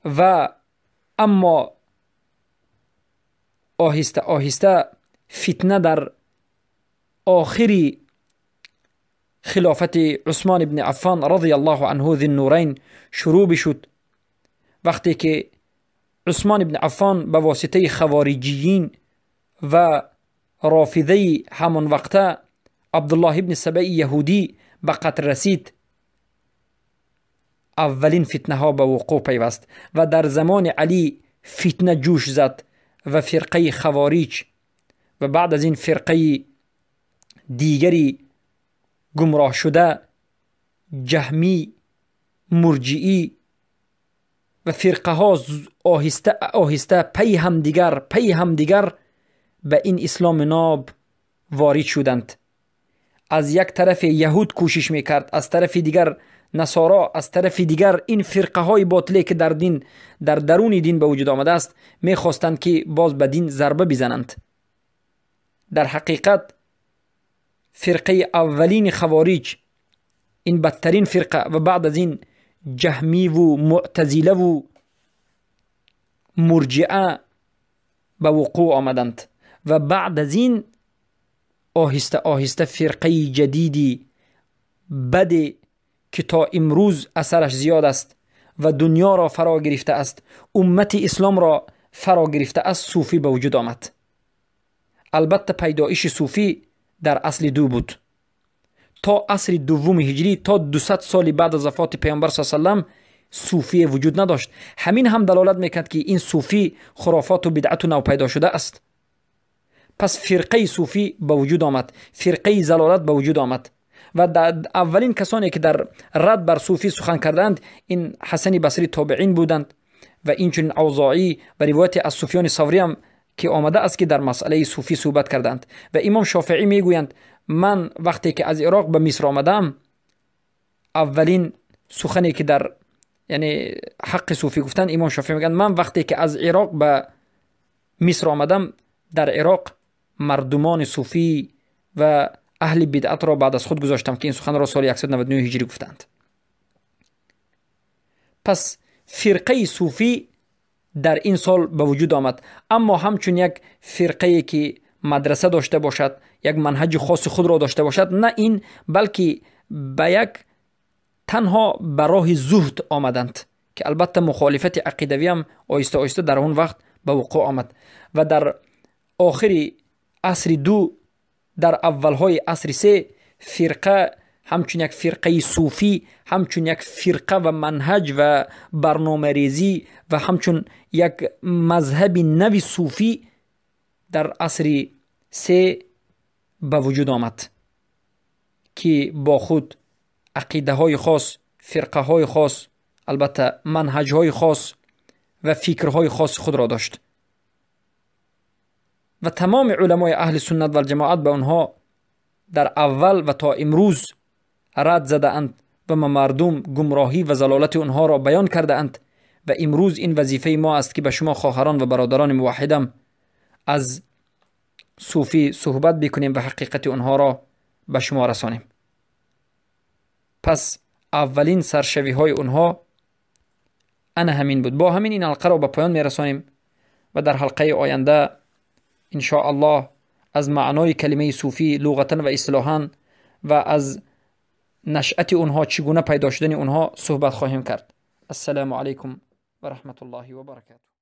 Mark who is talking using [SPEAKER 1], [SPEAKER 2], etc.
[SPEAKER 1] و اما آهسته آهسته فتنه در آخری خلافت عثمان ابن عفان رضی الله عنه ذی النورین شروع بشد. وقتی که عثمان ابن عفان به واسطه خوارجیین و رافضه همان وقته عبدالله ابن سبع یهودی به قتل رسید، اولین فتنه ها به وقوع پیوست و در زمان علی فتنه جوش زد و فرقه خوارج و بعد از این فرقه دیگری گمراه شده، جهمی، مرجعی و فرقه ها آهسته آهسته پی هم دیگر به این اسلام ناب وارد شدند. از یک طرف یهود کوشش میکرد، از طرف دیگر نصارا، از طرف دیگر این فرقه های باطله که در دین، در درون دین به وجود آمده است، میخواستند که باز به دین ضربه بزنند. در حقیقت فرقه اولین خوارج، این بدترین فرقه، و بعد از این جهمی و معتزله و مرجعه به وقوع آمدند و بعد از این آهسته آهسته فرقه جدیدی بد که تا امروز اثرش زیاد است و دنیا را فرا گرفته است، امت اسلام را فرا گرفته است، صوفی به وجود آمد. البته پیدایش صوفی در اصل دو بود. تا عصر دوم هجری، تا 200 سال بعد از وفات پیامبر صلی الله علیه و سلم، صوفی وجود نداشت. همین هم دلالت میکرد که این صوفی خرافات و بدعت نو پیدا شده است. پس فرقه صوفی به وجود آمد، فرقه ضلالت به وجود آمد و در اولین کسانی که در رد بر صوفی سخن کردند این حسن بصری تابعین بودند و اینچنین اوزاعی و روایت از سفیان ثوری هم که آمده است که در مسئله صوفی صحبت کردند. و امام شافعی میگویند من وقتی که از عراق به مصر آمدم، اولین سخنی که در یعنی حق صوفی گفتن، امام شافعی میگن من وقتی که از عراق به مصر آمدم، در عراق مردمان صوفی و اهل بدعت را بعد از خود گذاشتم، که این سخن را سال 199 هجری گفتند. پس فرقه صوفی در این سال به وجود آمد، اما همچون یک فرقه که مدرسه داشته باشد، یک منهج خاص خود را داشته باشد، نه این، بلکه به یک تنها به راه زهد آمدند که البته مخالفت عقیدوی هم آهسته آهسته در اون وقت به وقوع آمد و در آخر عصر دو، در اولهای عصر سه، فرقه همچون یک فرقه صوفی، همچون یک فرقه و منهج و برنامه ریزی و همچون یک مذهب نوی صوفی در عصر سه به وجود آمد که با خود عقیده های خاص، فرقه های خاص، البته منهج های خاص و فکرهای خاص خود را داشت و تمام علمای اهل سنت و الجماعت به آنها در اول و تا امروز رد زده اند و مردم گمراهی و ضلالت آنها را بیان کرده اند. و امروز این وظیفه ما است که به شما خواهران و برادران موحدم از صوفی صحبت بکنیم و حقیقت آنها را به شما رسانیم. پس اولین سرشوی های آنها انا همین بود. با همین این حلقه را به پایان می رسانیم و در حلقه آینده ان شاء الله از معنای کلمه صوفی لغتا و اصطلاحا و از نشأت اونها، چگونه پیدا شدن اونها صحبت خواهیم کرد. السلام علیکم و رحمت الله و برکاته.